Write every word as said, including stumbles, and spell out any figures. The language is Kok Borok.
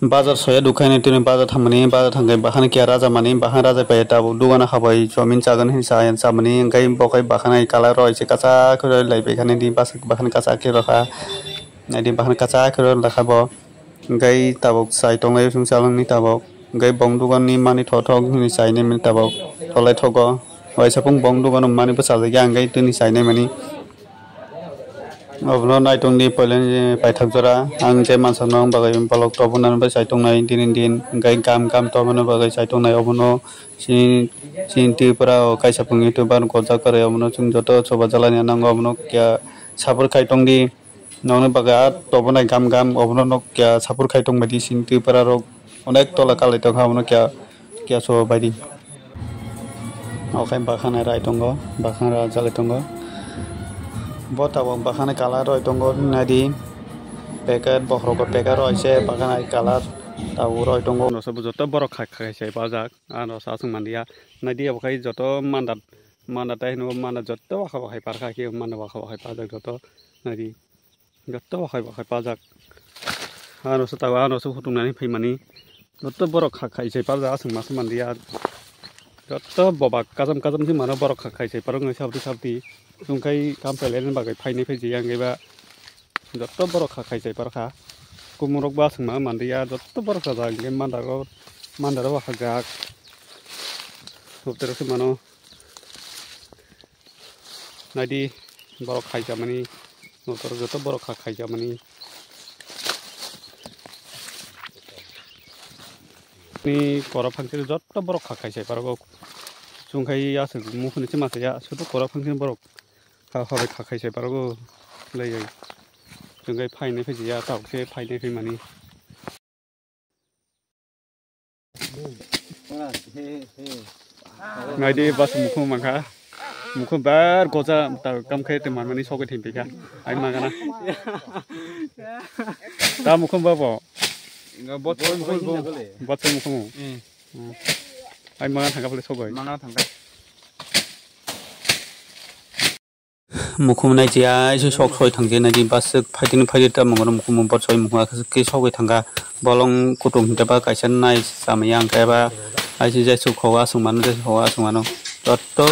Bazar soya dukhaini tini bazar thangmani, bazar thangkhai bakhani kiya raja mani, bakhani raja pai tabuk dugana habai chomin chagan hinwi cha-, chamani, hwnkhe bo khai bakhani kalar roi se kacha khwrwi lai baikhaini di bas-, bakhani kacha khe rokha, naidi bakhani kacha khe rokha bo, hwnkhe tabuk chai tonglai chwng chalangni tabuk, hwnkhe bong duganni mani thothok hinwi chainai mani tabuk, tholai thogo, waisa phung bong dugano mani bwchajakya hwnkhe tini chainai mani. Obono naitongdi poilani paithak jora. Ang je mansa nong bagwi bolok tobonani bai chaitongnai dinin din, hwnkhe gam gam tobonani bagwi chaitongnai. Obono chini, chini Tripura o kaisa phung YouTuber gojak kwrwi, obono chwng joto choba jalani nango, obono kya support khai tongdi. Nokni bagwi a tobonai gam gam, obono nok kya support khai tongbaidi chini Tripura rok. Onek tola kalai tongkha, obono kya, kya so baidi. Okhai bakhana rai tongo, bakhana rajagwi tongo. Bo tabuk bakhana kalar roi tongo, naidi packet, bokhorok packet roi se bakhana kalar tabuk roi tongo. Joto borok khai khai se bajak, ano sa chwng manliya. Naidi okhai joto manda, manda tai hino manda joto wakha wakhai parkha khe manda wakha wakhai pajak joto, naidi. Joto bakhai bakhai pajak. Ano se tago, ano se hutumnani phaimani. Joto borok kha khai se pajak, aswk masa manliya. Joto bobak kacham kacham se mano borok kha khai se parok nai sabdi sabdi. Chwngkhai kam pelaini bagwi phainai phai jeyang eba. Joto borok kha khai se parkha. Kumurok ba aswk ma manliya, joto borok kha jang ge mandago, mandaro hakjak. Hubterok se mano. Naidi borok khaijamani, notor joto borok kha khaijamani. Ni kora phangtini joto borok kha khaisai parok. Chwngkhai aswk mukhuni se masa ya, sudu kora phangtini borok kha kha bai kha khaisai parok. Lai jai. Chwngkhai phainai phai ya, tabuk se phainai phai mani. Naidi bas mukhung mankha. Mukhung bar goja ta kam khai te manmani sogwi thengpikha. Ai magana. Ta mukhung babo. Enggak, bot mukhung. Bot mukhung. Hmm. Hmm. Ai magana thangkha bole sogwi. Magana thangkha. Mukhum nai chiya, aise sok soi thang je nai di, baswk phaitini phaidi ta mungro mukhum bor soi mukhum akhe sogwi thangkha. Bolong kutung hingke ba kaisa nai samya hingke ba aise jai suk khogo aswk mano, jai suk khogo aswk mano. Jotto